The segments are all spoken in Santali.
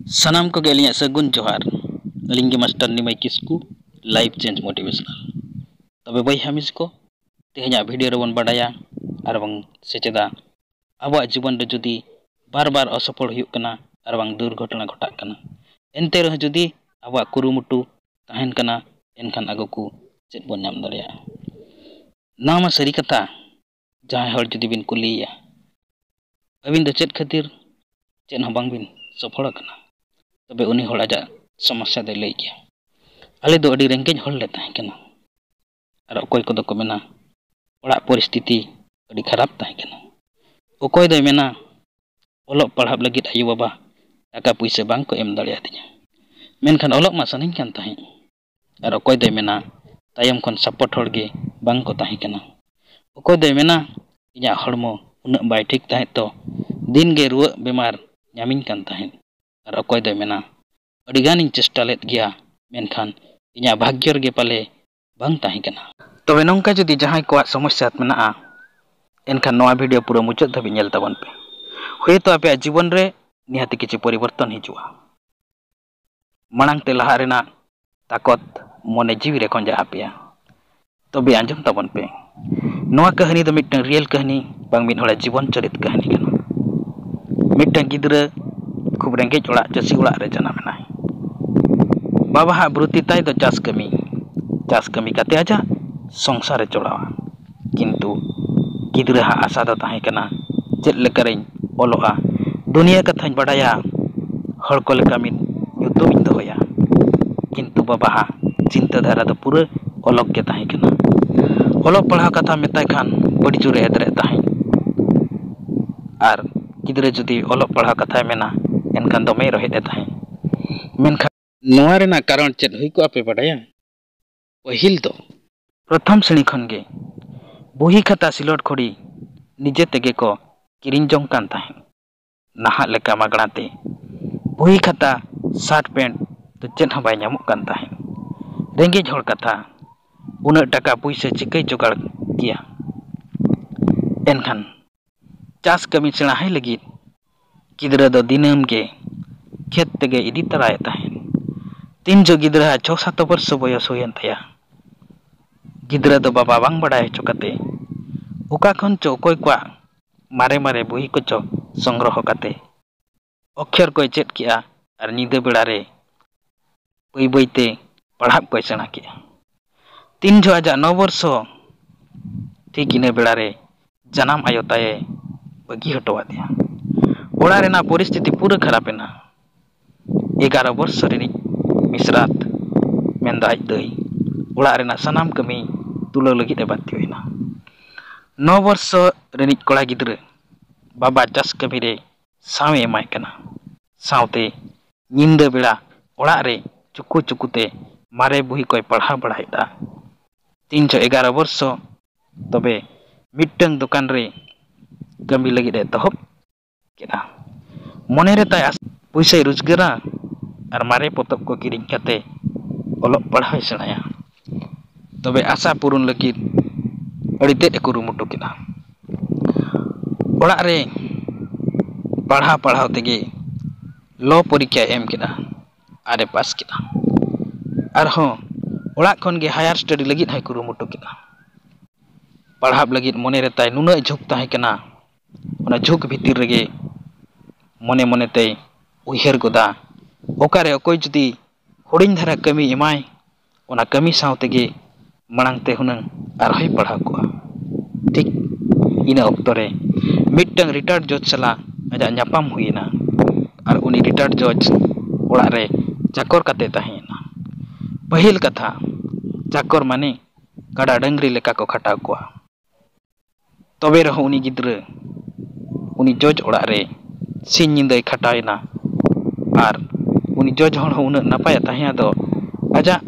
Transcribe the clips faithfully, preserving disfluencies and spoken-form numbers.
ᱥᱟᱱᱟᱢ ᱠᱚᱜᱮ ᱟᱹᱞᱤᱧᱟᱜ ᱥᱟᱹᱜᱩᱱ ᱡᱚᱦᱟᱨ᱾ ᱟᱹᱞᱤᱧ ᱜᱮ ᱢᱟᱥᱴᱟᱨ ᱱᱤᱢᱟᱭ ᱠᱤᱥᱠᱩ, Life Change Motivational᱾ ᱛᱚᱵᱮ ᱵᱚᱭᱦᱟ ᱢᱤᱥ ᱠᱚ, ᱛᱮᱦᱮᱧᱟᱜ ᱵᱷᱤᱰᱤᱭᱳ ᱨᱮᱵᱚᱱ ᱵᱟᱰᱟᱭᱟ ᱟᱨ ᱵᱟᱝ ᱥᱮᱪᱮᱫᱟ, ᱟᱵᱚᱣᱟᱜ ᱡᱤᱵᱚᱱ ᱨᱮ ᱡᱩᱫᱤ ᱵᱟᱨ ᱵᱟᱨ ᱚᱥᱚᱯᱷᱚᱞ ᱦᱩᱭᱩᱜ ᱠᱟᱱᱟ ᱟᱨ ᱵᱟᱝ ᱫᱩᱨᱜᱷᱚᱴᱚᱱᱟ ᱜᱷᱚᱴᱟᱜ ᱠᱟᱱᱟ, ᱮᱱᱛᱮ ᱨᱮᱦᱚᱸ ᱡᱩᱫᱤ ᱟᱵᱚᱣᱟᱜ ᱠᱩᱨᱩᱢᱩᱴᱩ ᱛᱟᱦᱮᱱ ᱠᱟᱱᱟ, ᱮᱱᱠᱷᱟᱱ ᱟᱜᱚ ᱠᱚ ᱪᱮᱫ ᱵᱚᱱ ᱧᱟᱢ ᱫᱟᱲᱮᱭᱟᱜᱼᱟ? ᱱᱚᱣᱟ ᱢᱟ ᱥᱟᱹᱨᱤ ᱠᱟᱛᱷᱟ᱾ ᱡᱟᱦᱟᱸᱭ ᱦᱚᱲ ᱡᱩᱫᱤ ᱵᱤᱱ ᱠᱩᱞᱤᱭᱮᱭᱟ, "ᱟᱹᱵᱤᱱ ᱫᱚ ᱪᱮᱫ ᱠᱷᱟᱹᱛᱤᱨ ᱪᱮᱫ ᱦᱚᱸ ᱵᱟᱝᱵᱤᱱ ᱥᱚᱯᱷᱚᱞ ᱟᱠᱟᱱᱟ?" ᱛᱚᱵᱮ ᱩᱱᱤ ᱦᱚᱲ ᱟᱡᱟᱜ ᱥᱚᱢᱚᱥᱥᱟ ᱫᱚᱭ ᱞᱟᱹᱭ ᱜᱮᱭᱟ, "ᱟᱞᱮ ᱫᱚ ᱟᱹᱰᱤ ᱨᱮᱸᱜᱮᱡ ᱦᱚᱲ ᱞᱮ ᱛᱟᱦᱮᱸ ᱠᱟᱱᱟ᱾" ᱟᱨ ᱚᱠᱚᱭ ᱠᱚᱫᱚ ᱠᱚ ᱢᱮᱱᱟ, "ᱚᱲᱟᱜ ᱯᱚᱨᱤᱥᱛᱷᱤᱛᱤ ᱟᱹᱰᱤ ᱠᱷᱟᱨᱟᱯ ᱛᱟᱦᱮᱸ ᱠᱟᱱᱟ᱾" ᱚᱠᱚᱭ ᱫᱚᱭ ᱢᱮᱱᱟ, "ᱚᱞᱚᱜ ᱯᱟᱲᱦᱟᱜ ᱞᱟᱹᱜᱤᱫ ᱟᱭᱳᱼᱵᱟᱵᱟ ᱴᱟᱠᱟ ᱯᱩᱭᱥᱟᱹ ᱵᱟᱝ ᱠᱚ ᱮᱢ ᱫᱟᱲᱮᱭᱟᱫᱤᱧᱟ, ᱢᱮᱱᱠᱷᱟᱱ ᱚᱞᱚᱜ ᱢᱟ ᱥᱟᱱᱟᱧ ᱠᱟᱱ ᱛᱟᱦᱮᱸᱫ᱾" ᱟᱨ ᱚᱠᱚᱭ ᱫᱚᱭ ᱢᱮᱱᱟ, "ᱛᱟᱭᱚᱢ ᱠᱷᱚᱱ ᱥᱟᱯᱳᱨᱴ ᱦᱚᱲ ᱜᱮ ᱵᱟᱝ ᱠᱚ ᱛᱟᱦᱮᱸ ᱠᱟᱱᱟ᱾" ᱚᱠᱚᱭ ᱫᱚᱭ ᱢᱮᱱᱟ, "ᱤᱧᱟᱹᱜ ᱦᱚᱲᱢᱚ ᱩᱱᱟᱹᱜ ᱵᱟᱭ ᱴᱷᱤᱠ ᱛᱟᱦᱮᱸᱫ ᱛᱚ, ᱫᱤᱱ ᱜᱮ ᱨᱩᱣᱟᱹᱜ ᱵᱮᱢᱟᱨ ᱧᱟᱢᱤᱧ ᱠᱟᱱ ᱛᱟᱦᱮᱸᱫ᱾" ᱟᱨ ᱚᱠᱚᱭ ᱫᱚᱭ ᱢᱮᱱᱟ, "ᱟᱹᱰᱤ ᱜᱟᱱᱤᱧ ᱪᱮᱥᱴᱟ ᱞᱮᱫ ᱜᱮᱭᱟ, ᱢᱮᱱᱠᱷᱟᱱ ᱤᱧᱟᱹᱜ ᱵᱷᱟᱜᱽᱭᱚ ᱨᱮᱜᱮ ᱯᱟᱞᱮ ᱵᱟᱝ ᱛᱟᱦᱮᱸ ᱠᱟᱱᱟ᱾" ᱛᱚᱵᱮ ᱱᱚᱝᱠᱟ ᱡᱩᱫᱤ ᱡᱟᱦᱟᱸᱭ ᱠᱚᱣᱟᱜ ᱥᱚᱢᱚᱥᱥᱟ ᱢᱮᱱᱟᱜᱼᱟ, ᱮᱱᱠᱷᱟᱱ ᱱᱚᱣᱟ ᱵᱷᱤᱰᱤᱭᱳ ᱯᱩᱨᱟᱹ ᱢᱩᱪᱟᱹᱫ ᱫᱷᱟᱹᱵᱤᱡ ᱧᱮᱞ ᱛᱟᱵᱚᱱ ᱯᱮ᱾ ᱦᱳᱭᱛᱳ ᱟᱯᱮᱭᱟᱜ ᱡᱤᱵᱚᱱ ᱨᱮ ᱱᱤᱦᱟᱹᱛ ᱠᱤᱪᱷᱩ ᱯᱚᱨᱤᱵᱚᱨᱛᱚᱱ ᱦᱤᱡᱩᱜᱼᱟ᱾ ᱢᱟᱲᱟᱝ ᱛᱮ ᱞᱟᱦᱟᱜ ᱨᱮᱱᱟᱜ ᱛᱟᱠᱚᱛ ᱢᱚᱱᱮ ᱡᱤᱣᱤ ᱨᱮ ᱠᱷᱚᱸᱡᱟᱜ ᱟᱯᱮᱭᱟ᱾ ᱛᱚᱵᱮ ᱟᱸᱡᱚᱢ ᱛᱟᱵᱚᱱ ᱯᱮ, ᱱᱚᱣᱟ ᱠᱟᱹᱦᱱᱤ ᱫᱚ ᱢᱤᱫᱴᱟᱝ ᱨᱤᱭᱮᱞ ᱠᱟᱹᱦᱱᱤ, ᱵᱟᱝ ᱢᱤᱫ ᱦᱚᱲᱟᱜ ᱡᱤᱵᱚᱱ ᱪᱚᱨᱤᱛ ᱠᱟᱹᱦᱱᱤ ᱠᱟᱱᱟ᱾ ᱢᱤᱫᱴᱟᱝ ᱜᱤᱫᱽᱨᱟᱹ ᱠᱷᱩᱵ ᱨᱮᱸᱜᱮᱡ ᱚᱲᱟᱜ, ᱪᱟᱹᱥᱤ ᱚᱲᱟᱜ ᱨᱮ ᱡᱟᱱᱟᱢ ᱮᱱᱟᱭ᱾ ᱵᱟᱵᱟ ᱦᱟᱜ ᱵᱨᱩᱛᱤ ᱛᱟᱭ ᱫᱚ ᱪᱟᱥ ᱠᱟᱹᱢᱤ, ᱪᱟᱥ ᱠᱟᱹᱢᱤ ᱠᱟᱛᱮ ᱟᱡᱟᱜ ᱥᱚᱝᱥᱟᱨ ᱮ ᱪᱚᱲᱟᱣᱟ᱾ ᱠᱤᱱᱛᱩ ᱜᱤᱫᱽᱨᱟᱹ ᱦᱟᱜ ᱟᱥᱟ ᱫᱚ ᱛᱟᱦᱮᱸ ᱠᱟᱱᱟ, "ᱪᱮᱫ ᱞᱮᱠᱟᱨᱤᱧ ᱚᱞᱚᱜᱼᱟ, ᱫᱩᱱᱤᱭᱟᱹ ᱠᱟᱛᱷᱟᱧ ᱵᱟᱰᱟᱭᱟ, ᱦᱚᱲ ᱠᱚ ᱞᱮᱠᱟ ᱢᱤᱫ ᱧᱩᱛᱩᱢᱤᱧ ᱫᱚᱦᱚᱭᱟ᱾" ᱠᱤᱱᱛᱩ ᱵᱟᱵᱟ ᱦᱟᱜ ᱪᱤᱱᱛᱟᱹ ᱫᱷᱟᱨᱟ ᱫᱚ ᱯᱩᱨᱟᱹ ᱚᱞᱚᱜ ᱜᱮ ᱛᱟᱦᱮᱸ ᱠᱟᱱᱟ᱾ ᱚᱞᱚᱜ ᱯᱟᱲᱦᱟᱣ ᱠᱟᱛᱷᱟ ᱢᱮᱛᱟᱭ ᱠᱷᱟᱱ ᱟᱹᱰᱤ ᱡᱳᱨᱮ ᱮᱫᱨᱮᱫ ᱛᱟᱦᱮᱸᱫ᱾ ᱟᱨ ᱜᱤᱫᱽᱨᱟᱹ ᱡᱩᱫᱤ ᱚᱞᱚᱜ ᱯᱟᱲᱦᱟᱣ ᱠᱟᱛᱷᱟᱭ ᱢᱮᱱᱟ, ᱮᱱᱠᱷᱟᱱ ᱫᱚᱢᱮᱭ ᱨᱚᱦᱮᱫ ᱮ ᱛᱟᱦᱮᱸᱫ᱾ ᱢᱮᱱᱠᱷᱟᱱ ᱱᱚᱣᱟ ᱨᱮᱱᱟᱜ ᱠᱟᱨᱚᱱ ᱪᱮᱫ ᱦᱩᱭ ᱠᱚᱜᱼᱟ ᱯᱮ ᱵᱟᱰᱟᱭᱟ? ᱯᱟᱹᱦᱤᱞ ᱫᱚ ᱯᱨᱚᱛᱷᱚᱢ ᱥᱨᱮᱬᱤ ᱠᱷᱚᱱ ᱜᱮ ᱵᱩᱦᱤ, ᱠᱷᱟᱛᱟ, ᱥᱤᱞᱚᱴ, ᱠᱷᱚᱲᱤ ᱱᱤᱡᱮ ᱛᱮᱜᱮ ᱠᱚ ᱠᱤᱨᱤᱧ ᱡᱚᱝ ᱠᱟᱱ ᱛᱟᱦᱮᱸᱫ᱾ ᱱᱟᱦᱟᱜ ᱞᱮᱠᱟ ᱢᱟᱜᱽᱱᱟ ᱛᱮ ᱵᱩᱦᱤ, ᱠᱷᱟᱛᱟ, ᱥᱟᱨᱴ ᱯᱮᱱᱴ ᱫᱚ ᱪᱮᱫ ᱦᱚᱸ ᱵᱟᱭ ᱧᱟᱢᱚᱜ ᱠᱟᱱ ᱛᱟᱦᱮᱸᱫ᱾ ᱨᱮᱸᱜᱮᱡ ᱦᱚᱲ ᱠᱟᱛᱷᱟ, ᱩᱱᱟᱹᱜ ᱴᱟᱠᱟ ᱯᱩᱭᱥᱟᱹ ᱪᱤᱠᱟᱹᱭ ᱡᱚᱜᱟᱲ ᱠᱮᱭᱟ? ᱮᱱᱠᱷᱟᱱ ᱪᱟᱥ ᱠᱟᱹᱢᱤ ᱥᱮᱬᱟᱭ ᱞᱟᱹᱜᱤᱫ ᱜᱤᱫᱽᱨᱟᱹ ᱫᱚ ᱫᱤᱱᱟᱹᱢ ᱜᱮ ᱠᱷᱮᱛ ᱛᱮᱜᱮ ᱤᱫᱤ ᱛᱟᱨᱟᱭᱮᱫ ᱛᱟᱦᱮᱸᱫ᱾ ᱛᱤᱱ ᱡᱚ ᱜᱤᱫᱽᱨᱟᱹ ᱟᱜ ᱪᱷᱚ ᱥᱟᱛ ᱵᱚᱨᱥᱚ ᱵᱚᱭᱚᱥ ᱦᱩᱭᱮᱱ ᱛᱟᱭᱟ, ᱜᱤᱫᱽᱨᱟᱹ ᱫᱚ ᱵᱟᱵᱟ ᱵᱟᱝ ᱵᱟᱰᱟᱭ ᱦᱚᱪᱚ ᱠᱟᱛᱮ ᱚᱠᱟ ᱠᱷᱚᱱ ᱪᱚ ᱚᱠᱚᱭ ᱠᱚᱣᱟᱜ ᱢᱟᱨᱮ ᱢᱟᱨᱮ ᱵᱳᱭ ᱠᱚᱪᱚ ᱥᱚᱝᱜᱨᱚᱦᱚ ᱠᱟᱛᱮ ᱚᱠᱠᱷᱚᱨ ᱠᱚᱭ ᱪᱮᱫ ᱠᱮᱜᱼᱟ ᱟᱨ ᱧᱤᱫᱟᱹ ᱵᱮᱲᱟ ᱨᱮ ᱵᱟᱹᱭ ᱵᱟᱹᱭ ᱛᱮ ᱯᱟᱲᱦᱟᱜ ᱠᱚᱭ ᱥᱮᱬᱟ ᱠᱮᱜᱼᱟ᱾ ᱛᱤᱱ ᱡᱚᱦᱚᱜ ᱟᱡᱟᱜ ᱱᱚ ᱵᱚᱨᱥᱚ ᱴᱷᱤᱠ ᱤᱱᱟᱹ ᱵᱮᱲᱟ ᱨᱮ ᱡᱟᱱᱟᱢ ᱟᱭᱳ ᱛᱟᱭᱮ ᱵᱟᱹᱜᱤ ᱦᱚᱴᱚ ᱟᱫᱮᱭᱟ᱾ ᱚᱲᱟᱜ ᱨᱮᱱᱟᱜ ᱯᱚᱨᱤᱥᱛᱷᱤᱛᱤ ᱯᱩᱨᱟᱹ ᱠᱷᱟᱨᱟᱯ ᱮᱱᱟ᱾ ᱮᱜᱟᱨᱚ ᱵᱚᱨᱥᱚ ᱨᱤᱱᱤᱡ ᱢᱤᱥᱨᱟᱛ, ᱢᱮᱱᱫᱚ ᱟᱡ ᱫᱟᱹᱭ, ᱚᱲᱟᱜ ᱨᱮᱱᱟᱜ ᱥᱟᱱᱟᱢ ᱠᱟᱹᱢᱤ ᱛᱩᱞᱟᱹᱣ ᱞᱟᱹᱜᱤᱫ ᱮ ᱵᱟᱫᱽᱫᱷᱚᱭᱮᱱᱟ᱾ ᱱᱚ ᱵᱚᱨᱥᱚ ᱨᱤᱱᱤᱡ ᱠᱚᱲᱟ ᱜᱤᱫᱽᱨᱟᱹ ᱵᱟᱵᱟ ᱪᱟᱥ ᱠᱟᱹᱢᱤ ᱨᱮ ᱥᱟᱶ ᱮ ᱮᱢᱟᱭ ᱠᱟᱱᱟ᱾ ᱥᱟᱶᱛᱮ ᱧᱤᱫᱟᱹ ᱵᱮᱲᱟ ᱚᱲᱟᱜ ᱨᱮ ᱪᱩᱠᱩ ᱪᱩᱠᱩ ᱛᱮ ᱢᱟᱨᱮ ᱵᱩᱦᱤ ᱠᱚᱭ ᱯᱟᱲᱦᱟᱣ ᱵᱟᱲᱟᱭᱮᱫᱼᱟ᱾ ᱛᱤᱱ ᱡᱚ ᱮᱜᱟᱨᱚ ᱵᱚᱨᱥᱚ ᱛᱚᱵᱮ ᱢᱤᱫᱴᱟᱝ ᱫᱚᱠᱟᱱ ᱨᱮ ᱠᱟᱹᱢᱤ ᱞᱟᱹᱜᱤᱫ ᱮ ᱮᱛᱚᱦᱚᱵ ᱠᱮᱫᱟ᱾ ᱢᱚᱱᱮ ᱨᱮ ᱛᱟᱭ ᱟᱥ-, ᱯᱩᱭᱥᱟᱹᱭ ᱨᱳᱡᱽᱜᱟᱨᱟ ᱟᱨ ᱢᱟᱨᱮ ᱯᱚᱛᱚᱵ ᱠᱚ ᱠᱤᱨᱤᱧ ᱠᱟᱛᱮ ᱚᱞᱚᱜ ᱯᱟᱲᱦᱟᱣ ᱮ ᱥᱮᱬᱟᱭᱟ᱾ ᱛᱚᱵᱮ ᱟᱥᱟ ᱯᱩᱨᱩᱱ ᱞᱟᱹᱜᱤᱫ ᱟᱹᱰᱤ ᱛᱮᱫ ᱮ ᱠᱩᱨᱩᱢᱩᱴᱩ ᱠᱮᱫᱟ᱾ ᱚᱲᱟᱜ ᱨᱮ ᱯᱟᱲᱦᱟᱣ ᱯᱟᱲᱦᱟᱣ ᱛᱮᱜᱮ ᱞᱚ ᱯᱚᱨᱤᱠᱠᱷᱟᱭ ᱮᱢ ᱠᱮᱫᱟ ᱟᱨ ᱮ ᱯᱟᱥ ᱠᱮᱫᱟ᱾ ᱟᱨᱦᱚᱸ ᱚᱲᱟᱜ ᱠᱷᱚᱱ ᱜᱮ ᱦᱟᱭᱟᱨ ᱥᱴᱟᱰᱤ ᱞᱟᱹᱜᱤᱫ ᱦᱚᱸᱭ ᱠᱩᱨᱩᱢᱩᱴᱩ ᱠᱮᱫᱟ᱾ ᱯᱟᱲᱦᱟᱜ ᱞᱟᱹᱜᱤᱫ ᱢᱚᱱᱮ ᱨᱮ ᱛᱟᱭ ᱱᱩᱱᱟᱹᱜ ᱡᱷᱩᱸᱠ ᱛᱟᱦᱮᱸ ᱠᱟᱱᱟ, ᱚᱱᱟ ᱡᱷᱩᱸᱠ ᱵᱷᱤᱛᱤᱨ ᱨᱮᱜᱮ ᱢᱚᱱᱮ ᱢᱚᱱᱮ ᱛᱮᱭ ᱩᱭᱦᱟᱹᱨ ᱜᱚᱫᱟ, ᱚᱠᱟᱨᱮ ᱚᱠᱚᱭ ᱡᱩᱫᱤ ᱦᱩᱰᱤᱧ ᱫᱷᱟᱨᱟ ᱠᱟᱹᱢᱤ ᱮᱢᱟᱭ, ᱚᱱᱟ ᱠᱟᱹᱢᱤ ᱥᱟᱶ ᱛᱮᱜᱮ ᱢᱟᱲᱟᱝ ᱛᱮ ᱦᱩᱱᱟᱹᱝ ᱟᱨᱦᱚᱸᱭ ᱯᱟᱲᱦᱟᱣ ᱠᱚᱜᱼᱟ᱾ ᱴᱷᱤᱠ ᱤᱱᱟᱹ ᱚᱠᱛᱚ ᱨᱮ ᱢᱤᱫᱴᱟᱝ ᱨᱤᱴᱟᱭᱟᱨᱰ ᱡᱚᱡᱽ ᱥᱟᱞᱟᱜ ᱟᱡᱟᱜ ᱧᱟᱯᱟᱢ ᱦᱩᱭᱮᱱᱟ ᱟᱨ ᱩᱱᱤ ᱨᱤᱴᱟᱭᱟᱨᱰ ᱡᱚᱡᱽ ᱚᱲᱟᱜ ᱨᱮ ᱪᱟᱠᱚᱨ ᱠᱟᱛᱮ ᱛᱟᱦᱮᱸᱭᱮᱱᱟ᱾ ᱯᱟᱹᱦᱤᱞ ᱠᱟᱛᱷᱟ, ᱪᱟᱠᱚᱨ ᱢᱟᱱᱮ ᱠᱟᱰᱟ ᱰᱟᱹᱝᱨᱤ ᱞᱮᱠᱟ ᱠᱚ ᱠᱷᱟᱴᱟᱣ ᱠᱚᱣᱟ᱾ ᱛᱚᱵᱮ ᱨᱮᱦᱚᱸ ᱩᱱᱤ ᱜᱤᱫᱽᱨᱟᱹ ᱩᱱᱤ ᱡᱚᱡᱽ ᱚᱲᱟᱜ ᱨᱮ ᱥᱤᱧ ᱧᱤᱫᱟᱹᱭ ᱠᱷᱟᱴᱟᱣᱮᱱᱟ ᱟᱨ ᱩᱱᱤ ᱡᱚᱡᱽ ᱦᱚᱲ ᱦᱚᱸ ᱩᱱᱟᱹᱜ ᱱᱟᱯᱟᱭᱮ ᱛᱟᱦᱮᱸ ᱟᱫᱚ ᱟᱡᱟᱜ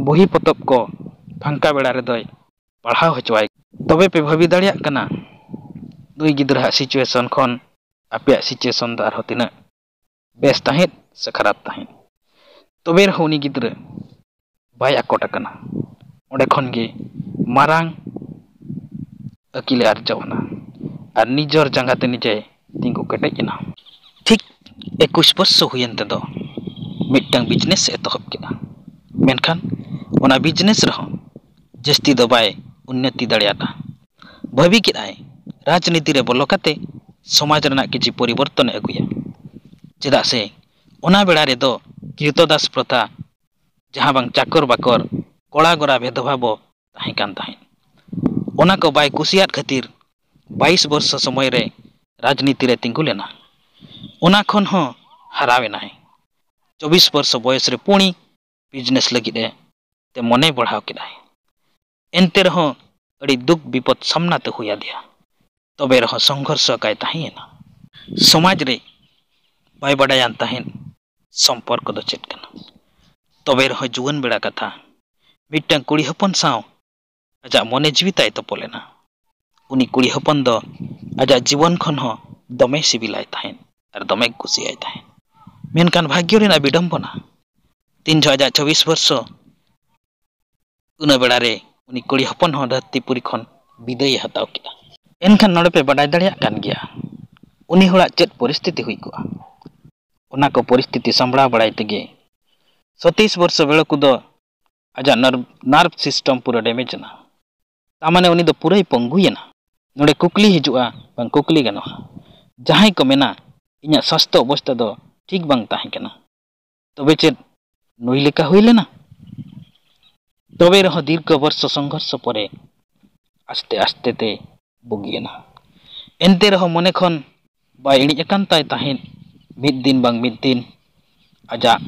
ᱵᱩᱦᱤ ᱯᱚᱛᱚᱵ ᱠᱚ ᱯᱷᱟᱝᱠᱟ ᱵᱮᱲᱟ ᱨᱮᱫᱚᱭ ᱯᱟᱲᱦᱟᱣ ᱦᱚᱪᱚᱣᱟᱭ᱾ ᱛᱚᱵᱮ ᱯᱮ ᱵᱷᱟᱹᱵᱤ ᱫᱟᱲᱮᱭᱟᱜ ᱠᱟᱱᱟ ᱱᱩᱭ ᱜᱤᱫᱽᱨᱟᱹᱣᱟᱜ situation ᱠᱷᱚᱱ ᱟᱯᱮᱭᱟᱜ situation ᱫᱚ ᱟᱨᱦᱚᱸ ᱛᱤᱱᱟᱹᱜ ᱵᱮᱥ ᱛᱟᱦᱮᱸᱫ ᱥᱮ ᱠᱷᱟᱨᱟᱯ ᱛᱟᱦᱮᱸᱫ? ᱛᱚᱵᱮ ᱨᱮᱦᱚᱸ ᱩᱱᱤ ᱜᱤᱫᱽᱨᱟᱹ ᱵᱟᱭ ᱟᱠᱚᱴ ᱟᱠᱟᱱᱟ᱾ ᱚᱸᱰᱮ ᱠᱷᱚᱱ ᱜᱮ ᱢᱟᱨᱟᱝ ᱟᱹᱠᱤᱞᱮ ᱟᱨᱡᱟᱣ ᱮᱱᱟ ᱟᱨ ᱱᱤᱡᱚᱨ ᱡᱟᱸᱜᱟ ᱛᱮ ᱱᱤᱡᱮ ᱛᱤᱸᱜᱩ ᱠᱮᱴᱮᱡ ᱮᱱᱟ᱾ ᱴᱷᱤᱠ ᱮᱠᱩᱥ ᱵᱚᱨᱥᱚ ᱦᱩᱭᱮᱱ ᱛᱮᱫᱚ ᱢᱤᱫᱴᱟᱝ ᱵᱤᱡᱽᱱᱮᱥ ᱮ ᱮᱛᱚᱦᱚᱵ ᱠᱮᱫᱟ᱾ ᱢᱮᱱᱠᱷᱟᱱ ᱚᱱᱟ ᱵᱤᱡᱽᱱᱮᱥ ᱨᱮᱦᱚᱸ ᱡᱟᱹᱥᱛᱤ ᱫᱚ ᱵᱟᱭ ᱩᱱᱱᱚᱛᱤ ᱫᱟᱲᱮᱭᱟᱫᱟ᱾ ᱵᱷᱟᱹᱵᱤ ᱠᱮᱫᱟᱭ ᱨᱟᱡᱽᱱᱤᱛᱤ ᱨᱮ ᱵᱚᱞᱚ ᱠᱟᱛᱮ ᱥᱚᱢᱟᱡᱽ ᱨᱮᱱᱟᱜ ᱠᱤᱪᱷᱤ ᱯᱚᱨᱤᱵᱚᱨᱛᱚᱱ ᱮ ᱟᱹᱜᱩᱭᱟ, ᱪᱮᱫᱟᱜ ᱥᱮ ᱚᱱᱟ ᱵᱮᱲᱟ ᱨᱮᱫᱚ ᱠᱨᱤᱛᱚᱫᱟᱥ ᱯᱨᱚᱛᱷᱟ, ᱡᱟᱦᱟᱸ ᱵᱟᱝ ᱪᱟᱠᱚᱨ ᱵᱟᱠᱚᱨ, ᱠᱚᱲᱟ ᱜᱚᱨᱟ ᱵᱷᱮᱫᱽᱵᱷᱟᱵᱚ ᱛᱟᱦᱮᱸ ᱠᱟᱱ ᱛᱟᱦᱮᱸᱫ, ᱚᱱᱟ ᱠᱚ ᱵᱟᱭ ᱠᱩᱥᱤᱭᱟᱫ ᱠᱷᱟᱹᱛᱤᱨ ᱵᱟᱭᱤᱥ ᱵᱚᱨᱥᱚ ᱥᱚᱢᱚᱭ ᱨᱮ ᱨᱟᱡᱽᱱᱤᱛᱤ ᱨᱮ ᱛᱤᱸᱜᱩ ᱞᱮᱱᱟ᱾ ᱚᱱᱟ ᱠᱷᱚᱱ ᱦᱚᱸ ᱦᱟᱨᱟᱣ ᱮᱱᱟᱭ᱾ ᱪᱚᱵᱵᱤᱥ ᱵᱚᱨᱥᱚ ᱵᱚᱭᱮᱥ ᱨᱮ ᱯᱩᱬᱤ ᱵᱤᱡᱽᱱᱮᱥ ᱞᱟᱹᱜᱤᱫ ᱮ ᱛᱮ ᱢᱚᱱᱮ ᱵᱟᱲᱦᱟᱣ ᱠᱮᱫᱟᱭ᱾ ᱮᱱᱛᱮ ᱨᱮᱦᱚᱸ ᱟᱹᱰᱤ ᱫᱩᱠ ᱵᱤᱯᱚᱫ ᱥᱟᱢᱱᱟ ᱛᱮ ᱦᱩᱭ ᱟᱫᱮᱭᱟ᱾ ᱛᱚᱵᱮ ᱨᱮᱦᱚᱸ ᱥᱚᱝᱜᱷᱚᱨᱥᱚ ᱟᱠᱟᱭ ᱛᱟᱦᱮᱸᱭᱮᱱᱟ᱾ ᱥᱚᱢᱟᱡᱽ ᱨᱮ ᱵᱟᱭ ᱵᱟᱰᱟᱭᱟᱱ ᱛᱟᱦᱮᱸᱫ ᱥᱚᱢᱯᱚᱨᱠᱚ ᱫᱚ ᱪᱮᱫ ᱠᱟᱱᱟ᱾ ᱛᱚᱵᱮ ᱨᱮᱦᱚᱸ ᱡᱩᱣᱟᱹᱱ ᱵᱮᱲᱟ ᱠᱟᱛᱷᱟ, ᱢᱤᱫᱴᱟᱝ ᱠᱩᱲᱤ ᱦᱚᱯᱚᱱ ᱥᱟᱶ ᱟᱡᱟᱜ ᱢᱚᱱᱮ ᱡᱤᱣᱤ ᱛᱟᱭ ᱛᱚᱯᱚᱞ ᱮᱱᱟ᱾ ᱩᱱᱤ ᱠᱩᱲᱤ ᱦᱚᱯᱚᱱ ᱫᱚ ᱟᱡᱟᱜ ᱡᱤᱵᱚᱱ ᱠᱷᱚᱱ ᱦᱚᱸ ᱫᱚᱢᱮᱭ ᱥᱤᱵᱤᱞᱟᱭ ᱛᱟᱦᱮᱸᱫ ᱟᱨ ᱫᱚᱢᱮᱭ ᱠᱩᱥᱤᱭᱟᱭ ᱛᱟᱦᱮᱸᱫ᱾ ᱢᱮᱱᱠᱷᱟᱱ ᱵᱷᱟᱜᱽᱭᱚ ᱨᱮᱱᱟᱜ ᱵᱤᱰᱚᱢᱵᱚᱱᱟ, ᱛᱤᱱ ᱡᱚᱦᱚᱜ ᱟᱡᱟᱜ ᱪᱚᱵᱵᱤᱥ ᱵᱚᱨᱥᱚ, ᱩᱱᱟᱹ ᱵᱮᱲᱟ ᱨᱮ ᱩᱱᱤ ᱠᱩᱲᱤ ᱦᱚᱯᱚᱱ ᱦᱚᱸ ᱫᱷᱟᱹᱨᱛᱤᱯᱩᱨᱤ ᱠᱷᱚᱱ ᱵᱤᱫᱟᱹᱭᱮ ᱦᱟᱛᱟᱣ ᱠᱮᱫᱟ᱾ ᱮᱱᱠᱷᱟᱱ ᱱᱚᱰᱮ ᱯᱮ ᱵᱟᱰᱟᱭ ᱫᱟᱲᱮᱭᱟᱜ ᱠᱟᱱ ᱜᱮᱭᱟ, ᱩᱱᱤ ᱦᱚᱲᱟᱜ ᱪᱮᱫ ᱯᱚᱨᱤᱥᱛᱷᱤᱛᱤ ᱦᱩᱭ ᱠᱚᱜᱼᱟ᱾ ᱚᱱᱟ ᱠᱚ ᱯᱚᱨᱤᱥᱛᱷᱤᱛᱤ ᱥᱟᱢᱵᱲᱟᱣ ᱵᱟᱲᱟᱭ ᱛᱮᱜᱮ ᱥᱚᱛᱤᱥ ᱵᱚᱨᱥᱚ ᱵᱮᱲᱚᱠᱩ ᱫᱚ ᱟᱡᱟᱜ ᱱᱟᱨ-, ᱱᱟᱨᱵᱷ ᱥᱤᱥᱴᱮᱢ ᱯᱩᱨᱟᱹ ᱰᱮᱢᱮᱡᱽ ᱮᱱᱟ᱾ ᱛᱟ ᱢᱟᱱᱮ ᱩᱱᱤ ᱫᱚ ᱯᱩᱨᱟᱹᱭ ᱯᱚᱝᱜᱩᱭᱮᱱᱟ᱾ ᱱᱚᱰᱮ ᱠᱩᱠᱞᱤ ᱦᱤᱡᱩᱜᱼᱟ, ᱵᱟᱝ ᱠᱩᱠᱞᱤ ᱜᱟᱱᱚᱜᱼᱟ᱾ ᱡᱟᱦᱟᱸᱭ ᱠᱚ ᱢᱮᱱᱟ, "ᱤᱧᱟᱹᱜ ᱥᱟᱥᱛᱷᱚ ᱚᱵᱚᱥᱛᱷᱟ ᱫᱚ ᱴᱷᱤᱠ ᱵᱟᱝ ᱛᱟᱦᱮᱸ ᱠᱟᱱᱟ, ᱛᱚᱵᱮ ᱪᱮᱫ ᱱᱩᱭ ᱞᱮᱠᱟ ᱦᱩᱭ ᱞᱮᱱᱟ?" ᱛᱚᱵᱮ ᱨᱮᱦᱚᱸ ᱫᱤᱨᱜᱷᱚ ᱵᱚᱨᱥᱚ ᱥᱚᱝᱜᱷᱚᱨᱥᱚ ᱯᱚᱨᱮ ᱟᱥᱛᱮ ᱟᱥᱛᱮ ᱛᱮ ᱵᱩᱜᱤᱭᱮᱱᱟ᱾ ᱮᱱᱛᱮ ᱨᱮᱦᱚᱸ ᱢᱚᱱᱮ ᱠᱷᱚᱱ ᱵᱟᱭ ᱤᱬᱤᱡ ᱟᱠᱟᱱ ᱛᱟᱭ ᱛᱟᱦᱮᱸᱫ, ᱢᱤᱫ ᱫᱤᱱ ᱵᱟᱝ ᱢᱤᱫ ᱫᱤᱱ ᱟᱡᱟᱜ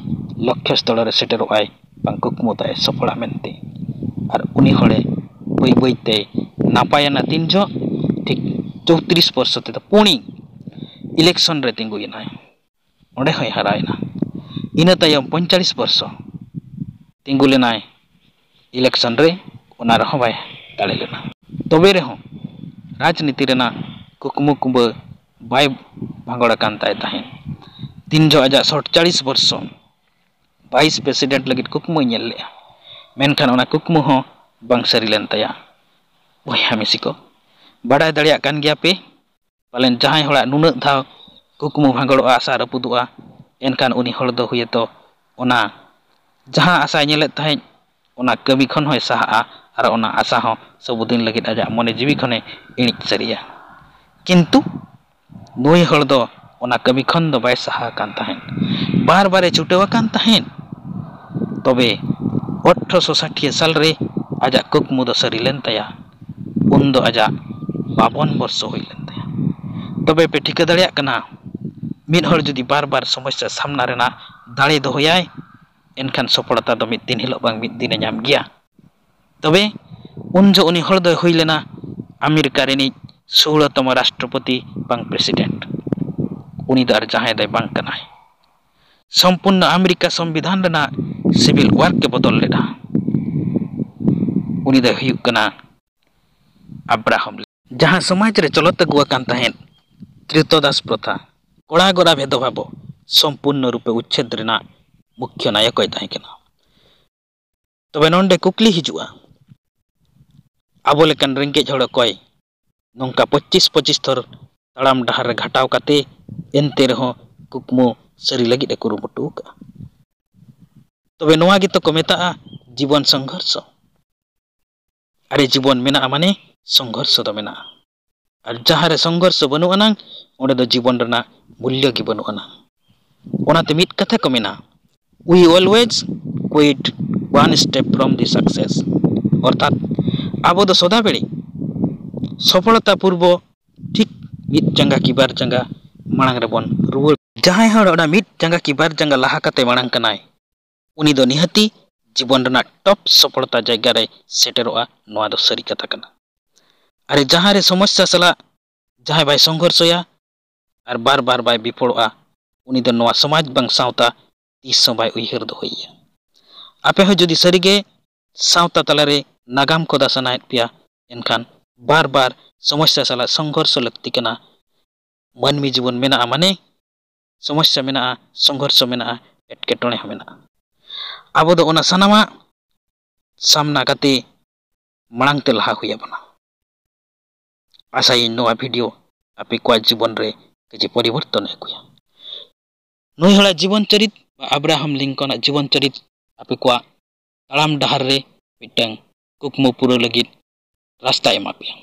ᱞᱚᱠᱠᱷᱚ ᱥᱛᱷᱚᱞ ᱨᱮ ᱥᱮᱴᱮᱨᱚᱜ ᱟᱭ, ᱵᱟᱝ ᱠᱩᱠᱢᱩ ᱛᱟᱭ ᱥᱚᱯᱷᱚᱞᱟ ᱢᱮᱱᱛᱮ᱾ ᱟᱨ ᱩᱱᱤ ᱦᱚᱲᱮ ᱵᱟᱹᱭ ᱵᱟᱹᱭ ᱛᱮ ᱱᱟᱯᱟᱭᱮᱱᱟ᱾ ᱛᱤᱱ ᱡᱚᱦᱚᱜ ᱴᱷᱤᱠ ᱪᱳᱛᱨᱤᱥ ᱵᱚᱨᱥᱚ ᱛᱮᱫᱚ ᱯᱩᱬᱤ ᱤᱞᱮᱠᱥᱚᱱ ᱨᱮ ᱛᱤᱸᱜᱩᱭᱮᱱᱟᱭ᱾ ᱚᱸᱰᱮ ᱦᱚᱸᱭ ᱦᱟᱨᱟᱭᱮᱱᱟ᱾ ᱤᱱᱟᱹ ᱛᱟᱭᱚᱢ ᱯᱚᱧᱪᱟᱲᱤᱥ ᱵᱚᱨᱥᱚ ᱛᱤᱸᱜᱩ ᱞᱮᱱᱟᱭ ᱤᱞᱮᱠᱥᱚᱱ ᱨᱮ, ᱚᱱᱟ ᱨᱮᱦᱚᱸ ᱵᱟᱭ ᱫᱟᱲᱮ ᱞᱮᱱᱟ᱾ ᱛᱚᱵᱮ ᱨᱮᱦᱚᱸ ᱨᱟᱡᱽᱱᱤᱛᱤ ᱨᱮᱱᱟᱜ ᱠᱩᱠᱢᱩ ᱠᱩᱢᱵᱟᱹ ᱵᱟᱭ ᱵᱷᱟᱸᱜᱚᱲ ᱟᱠᱟᱱ ᱛᱟᱭ ᱛᱟᱦᱮᱸᱫ᱾ ᱛᱤᱱ ᱡᱚᱦᱚᱜ ᱟᱡᱟᱜ ᱥᱟᱛᱪᱚᱞᱞᱤᱥ ᱵᱚᱨᱥᱚ ᱵᱷᱟᱭᱤᱥ ᱯᱨᱮᱥᱤᱰᱮᱱᱴ ᱞᱟᱹᱜᱤᱫ ᱠᱩᱠᱢᱩᱭ ᱧᱮᱞ ᱞᱮᱫᱼᱟ, ᱢᱮᱱᱠᱷᱟᱱ ᱚᱱᱟ ᱠᱩᱠᱢᱩ ᱦᱚᱸ ᱵᱟᱝ ᱥᱟᱹᱨᱤ ᱞᱮᱱ ᱛᱟᱭᱟ᱾ ᱵᱚᱭᱦᱟ ᱢᱤᱥᱤ ᱠᱚ, ᱵᱟᱰᱟᱭ ᱫᱟᱲᱮᱭᱟᱜ ᱠᱟᱱ ᱜᱮᱭᱟ ᱯᱮ ᱯᱟᱞᱮᱱ ᱡᱟᱦᱟᱸᱭ ᱦᱚᱲᱟᱜ ᱱᱩᱱᱟᱹᱜ ᱫᱷᱟᱣ ᱠᱩᱠᱢᱩ ᱵᱷᱟᱸᱜᱚᱲᱚᱜᱼᱟ, ᱟᱥᱟ ᱨᱟᱹᱯᱩᱫᱚᱜᱼᱟ, ᱮᱱᱠᱷᱟᱱ ᱩᱱᱤ ᱦᱚᱲ ᱫᱚ ᱦᱩᱭᱮᱛᱚ ᱚᱱᱟ ᱡᱟᱦᱟᱸ ᱟᱥᱟᱭ ᱧᱮᱞᱮᱫ ᱛᱟᱦᱮᱸᱫ, ᱚᱱᱟ ᱠᱟᱹᱢᱤ ᱠᱷᱚᱱ ᱦᱚᱸᱭ ᱥᱟᱦᱟᱜᱼᱟ ᱟᱨ ᱚᱱᱟ ᱟᱥᱟ ᱦᱚᱸ ᱥᱚᱵᱩᱫᱤᱱ ᱞᱟᱹᱜᱤᱫ ᱟᱡᱟᱜ ᱢᱚᱱᱮ ᱡᱤᱣᱤ ᱠᱷᱚᱱᱮ ᱤᱬᱤᱡ ᱥᱟᱹᱨᱤᱭᱟ᱾ ᱠᱤᱱᱛᱩ ᱱᱩᱭ ᱦᱚᱲ ᱫᱚ ᱚᱱᱟ ᱠᱟᱹᱢᱤ ᱠᱷᱚᱱ ᱫᱚ ᱵᱟᱭ ᱥᱟᱦᱟ ᱟᱠᱟᱱ ᱛᱟᱦᱮᱸᱫ, ᱵᱟᱨ ᱵᱟᱨᱮ ᱪᱷᱩᱴᱟᱹᱣ ᱟᱠᱟᱱ ᱛᱟᱦᱮᱸᱫ᱾ ᱛᱚᱵᱮ ᱟᱴᱷᱨᱚᱥᱚ ᱥᱟᱴᱷᱤᱭᱟᱹ ᱥᱟᱞ ᱨᱮ ᱟᱡᱟᱜ ᱠᱩᱠᱢᱩ ᱫᱚ ᱥᱟᱹᱨᱤ ᱞᱮᱱ ᱛᱟᱭᱟ᱾ ᱩᱱ ᱫᱚ ᱟᱡᱟᱜ ᱵᱟᱵᱚᱱ ᱵᱚᱨᱥᱚ ᱦᱩᱭ ᱞᱮᱱ ᱛᱟᱭᱟ᱾ ᱛᱚᱵᱮ ᱯᱮ ᱴᱷᱤᱠᱟᱹ ᱫᱟᱲᱮᱭᱟᱜ ᱠᱟᱱᱟ, ᱢᱤᱫ ᱦᱚᱲ ᱡᱩᱫᱤ ᱵᱟᱨ ᱵᱟᱨ ᱥᱚᱢᱚᱥᱥᱟ ᱥᱟᱢᱱᱟ ᱨᱮᱱᱟᱜ ᱫᱟᱲᱮ ᱫᱚᱦᱚᱭᱟᱭ, ᱮᱱᱠᱷᱟᱱ ᱥᱚᱯᱷᱚᱞᱚᱛᱟ ᱫᱚ ᱢᱤᱫ ᱫᱤᱱ ᱦᱤᱞᱳᱜ ᱵᱟᱝ ᱢᱤᱫ ᱫᱤᱱᱮ ᱧᱟᱢ ᱜᱮᱭᱟ᱾ ᱛᱚᱵᱮ ᱩᱱ ᱡᱚᱦᱚᱜ ᱩᱱᱤ ᱦᱚᱲ ᱫᱚᱭ ᱦᱩᱭ ᱞᱮᱱᱟ ᱟᱢᱮᱨᱤᱠᱟ ᱨᱤᱱᱤᱡ ᱥᱳᱞᱳ ᱛᱚᱢᱚ ᱨᱟᱥᱴᱨᱚᱯᱚᱛᱤ ᱵᱟᱝ ᱯᱨᱮᱥᱤᱰᱮᱱᱴ᱾ ᱩᱱᱤ ᱫᱚ ᱟᱨ ᱡᱟᱦᱟᱸᱭ ᱫᱚᱭ ᱵᱟᱝ ᱠᱟᱱᱟᱭ᱾ ᱥᱚᱢᱯᱩᱨᱱᱚ ᱟᱢᱮᱨᱤᱠᱟ ᱥᱚᱝᱵᱤᱫᱷᱟᱱ ᱨᱮᱱᱟᱜ ᱥᱤᱵᱤᱞ ᱣᱟᱨᱠ ᱮ ᱵᱚᱫᱚᱞ ᱞᱮᱫᱟ᱾ ᱩᱱᱤ ᱫᱚᱭ ᱦᱩᱭᱩᱜ ᱠᱟᱱᱟ ᱟᱵᱨᱟᱦᱟᱢ ᱞᱤᱝᱠᱚᱱ᱾ ᱡᱟᱦᱟᱸ ᱥᱚᱢᱟᱡᱽ ᱨᱮ ᱪᱚᱞᱚᱛ ᱟᱹᱜᱩ ᱟᱠᱟᱱ ᱛᱟᱦᱮᱸᱫ ᱠᱨᱤᱛᱚᱫᱟᱥ ᱯᱨᱚᱛᱷᱟ, ᱠᱚᱲᱟ ᱜᱚᱲᱟ ᱵᱷᱮᱫᱚᱵᱷᱟᱵᱚ ᱥᱚᱢᱯᱩᱨᱱᱚ ᱨᱩᱯᱮ ᱩᱪᱪᱷᱮᱫ ᱨᱮᱱᱟᱜ ᱢᱩᱠᱷᱭᱚ ᱱᱟᱭᱚᱠ ᱮ ᱛᱟᱦᱮᱸ ᱠᱟᱱᱟ᱾ ᱛᱚᱵᱮ ᱱᱚᱰᱮ ᱠᱩᱠᱞᱤ ᱦᱤᱡᱩᱜᱼᱟ, ᱟᱵᱚ ᱞᱮᱠᱟᱱ ᱨᱮᱸᱜᱮᱡ ᱦᱚᱲ ᱚᱠᱚᱭ ᱱᱚᱝᱠᱟ ᱯᱚᱸᱪᱤᱥ ᱯᱚᱸᱪᱤᱥ ᱛᱷᱚᱨ ᱛᱟᱲᱟᱢ ᱰᱟᱦᱟᱨ ᱨᱮ ᱜᱷᱟᱴᱟᱣ ᱠᱟᱛᱮ ᱮᱱᱛᱮ ᱨᱮᱦᱚᱸ ᱠᱩᱠᱢᱩ ᱥᱟᱹᱨᱤ ᱞᱟᱹᱜᱤᱫ ᱮ ᱠᱩᱨᱩᱢᱩᱴᱩ ᱟᱠᱟᱫᱼᱟ? ᱛᱚᱵᱮ ᱱᱚᱣᱟ ᱜᱮᱛᱚ ᱠᱚ ᱢᱮᱛᱟᱜᱼᱟ ᱡᱤᱵᱚᱱ ᱥᱚᱝᱜᱷᱚᱨᱥᱚ᱾ ᱟᱨᱮ, ᱡᱤᱵᱚᱱ ᱢᱮᱱᱟᱜᱼᱟ ᱢᱟᱱᱮ ᱥᱚᱝᱜᱷᱚᱨᱥᱚ ᱫᱚ ᱢᱮᱱᱟᱜᱼᱟ᱾ ᱟᱨ ᱡᱟᱦᱟᱸ ᱨᱮ ᱥᱚᱝᱜᱷᱚᱨᱥᱚ ᱵᱟᱹᱱᱩᱜ ᱟᱱᱟᱝ, ᱚᱸᱰᱮ ᱫᱚ ᱡᱤᱵᱚᱱ ᱨᱮᱱᱟᱜ ᱢᱩᱞᱞᱚ ᱜᱮ ᱵᱟᱹᱱᱩᱜ ᱟᱱᱟᱝ᱾ ᱚᱱᱟᱛᱮ ᱢᱤᱫ ᱠᱟᱛᱷᱟ ᱠᱚ ᱢᱮᱱᱟ, "We always quit one step from the success." ᱚᱨᱛᱷᱟᱛ ᱟᱵᱚ ᱫᱚ ᱥᱚᱫᱟ ᱵᱮᱲᱮ ᱥᱚᱯᱷᱚᱞᱚᱛᱟ ᱯᱩᱨᱵᱚ ᱴᱷᱤᱠ ᱢᱤᱫ ᱡᱟᱸᱜᱟ ᱠᱤ ᱵᱟᱨ ᱡᱟᱸᱜᱟ ᱢᱟᱲᱟᱝ ᱨᱮᱵᱚᱱ ᱨᱩᱣᱟᱹᱲ᱾ ᱡᱟᱦᱟᱸᱭ ᱦᱚᱲ ᱚᱱᱟ ᱢᱤᱫ ᱡᱟᱸᱜᱟ ᱠᱤ ᱵᱟᱨ ᱡᱟᱸᱜᱟ ᱞᱟᱦᱟ ᱠᱟᱛᱮ ᱢᱟᱲᱟᱝ ᱠᱟᱱᱟᱭ, ᱩᱱᱤ ᱫᱚ ᱱᱤᱦᱟᱹᱛᱤ ᱡᱤᱵᱚᱱ ᱨᱮᱱᱟᱜ ᱴᱚᱯ ᱥᱚᱯᱷᱚᱞᱚᱛᱟ ᱡᱟᱭᱜᱟ ᱨᱮ ᱥᱮᱴᱮᱨᱚᱜᱼᱟ᱾ ᱱᱚᱣᱟ ᱫᱚ ᱥᱟᱹᱨᱤ ᱠᱟᱛᱷᱟ ᱠᱟᱱᱟ᱾ ᱟᱨ ᱡᱟᱦᱟᱸ ᱨᱮ ᱥᱚᱢᱚᱥᱥᱟ ᱥᱟᱞᱟᱜ ᱡᱟᱦᱟᱸᱭ ᱵᱟᱭ ᱥᱚᱝᱜᱷᱚᱨᱥᱚᱭᱟ ᱟᱨ ᱵᱟᱨ ᱵᱟᱨ ᱵᱟᱭ ᱵᱤᱯᱷᱚᱲᱚᱜᱼᱟ, ᱩᱱᱤ ᱫᱚ ᱱᱚᱣᱟ ᱥᱚᱢᱟᱡᱽ ᱵᱟᱝ ᱥᱟᱶᱛᱟ ᱛᱤᱥ ᱦᱚᱸ ᱵᱟᱭ ᱩᱭᱦᱟᱹᱨ ᱫᱚᱦᱚᱭᱮᱭᱟ᱾ ᱟᱯᱮ ᱦᱚᱸ ᱡᱩᱫᱤ ᱥᱟᱹᱨᱤᱜᱮ ᱥᱟᱶᱛᱟ ᱛᱟᱞᱟᱨᱮ ᱱᱟᱜᱟᱢ ᱠᱷᱚᱫᱟ ᱥᱟᱱᱟᱭᱮᱫ ᱯᱮᱭᱟ, ᱮᱱᱠᱷᱟᱱ ᱵᱟᱨ ᱵᱟᱨ ᱥᱚᱢᱚᱥᱥᱟ ᱥᱟᱞᱟᱜ ᱥᱚᱝᱜᱷᱚᱨᱥᱚ ᱞᱟᱹᱠᱛᱤ ᱠᱟᱱᱟ᱾ ᱢᱟᱹᱱᱢᱤ ᱡᱤᱵᱚᱱ ᱢᱮᱱᱟᱜᱼᱟ ᱢᱟᱱᱮ ᱥᱚᱢᱚᱥᱥᱟ ᱢᱮᱱᱟᱜᱼᱟ, ᱥᱚᱝᱜᱷᱚᱨᱥᱚ ᱢᱮᱱᱟᱜᱼᱟ, ᱮᱴᱠᱮᱴᱚᱬᱮ ᱦᱚᱸ ᱢᱮᱱᱟᱜᱼᱟ᱾ ᱟᱵᱚ ᱫᱚ ᱚᱱᱟ ᱥᱟᱱᱟᱢᱟᱜ ᱥᱟᱢᱱᱟ ᱠᱟᱛᱮ ᱢᱟᱲᱟᱝ ᱛᱮ ᱞᱟᱦᱟ ᱦᱩᱭ ᱟᱵᱚᱱᱟ᱾ ᱟᱥᱟᱭᱟᱹᱧ ᱱᱚᱣᱟ ᱵᱷᱤᱰᱤᱭᱳ ᱟᱯᱮ ᱠᱚᱣᱟᱜ ᱡᱤᱵᱚᱱ ᱨᱮ ᱠᱟᱹᱡᱮ ᱯᱚᱨᱤᱵᱚᱨᱛᱚᱱᱮ ᱟᱹᱜᱩᱭᱟ᱾ ᱱᱩᱭ ᱦᱚᱲᱟᱜ ᱡᱤᱵᱚᱱ ᱪᱚᱨᱤᱛ ᱵᱟ ᱟᱵᱨᱟᱦᱟᱢ ᱞᱤᱝᱠᱚᱱᱟᱜ ᱡᱤᱵᱚᱱ ᱪᱚᱨᱤᱛ ᱟᱯᱮ ᱠᱚᱣᱟᱜ ᱛᱟᱲᱟᱢ ᱰᱟᱦᱟᱨ ᱨᱮ ᱢᱤᱫᱴᱟᱝ ᱠᱩᱠᱢᱩ ᱯᱩᱨᱟᱹᱣ ᱞᱟᱹᱜᱤᱫ ᱨᱟᱥᱛᱟᱭ ᱮᱢᱟ ᱯᱮᱭᱟ᱾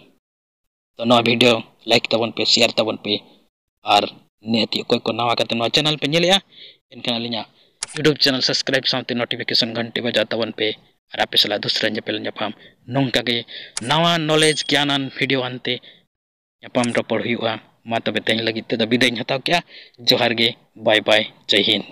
ᱛᱚ ᱱᱚᱣᱟ video like ᱛᱟᱵᱚᱱ ᱯᱮ, share ᱛᱟᱵᱚᱱ ᱯᱮ, ᱟᱨ ᱱᱤᱦᱟᱹᱛᱤ ᱚᱠᱚᱭ ᱠᱚ ᱱᱟᱣᱟ ᱠᱟᱛᱮ ᱱᱚᱣᱟ channel ᱯᱮ ᱧᱮᱞᱮᱜᱼᱟ, ᱮᱱᱠᱷᱟᱱ ᱟᱹᱞᱤᱧᱟᱜ YouTube channel subscribe ᱥᱟᱶᱛᱮ notification ᱜᱷᱟᱱᱴᱤ ᱵᱟᱡᱟᱣ ᱛᱟᱵᱚᱱ ᱯᱮ, ᱟᱨ ᱟᱯᱮ ᱥᱟᱞᱟᱜ ᱫᱚᱥᱨᱟ ᱧᱮᱯᱮᱞ ᱧᱟᱯᱟᱢ ᱱᱚᱝᱠᱟ ᱜᱮ ᱱᱟᱣᱟ knowledge ᱜᱮᱭᱟᱱᱟᱱ video ᱟᱱᱛᱮ ᱧᱟᱯᱟᱢ ᱨᱚᱯᱚᱲ ᱦᱩᱭᱩᱜᱼᱟ᱾ ᱢᱟ ᱛᱚᱵᱮ ᱛᱮᱦᱮᱧ ᱞᱟᱹᱜᱤᱫ ᱛᱮᱫᱚ ᱵᱤᱫᱟᱹᱭ ᱤᱧ ᱦᱟᱛᱟᱣ ᱠᱮᱜᱼᱟ᱾ ᱡᱚᱦᱟᱨ ᱜᱮ, bye bye, ᱡᱟᱭ ᱦᱤᱱᱫ᱾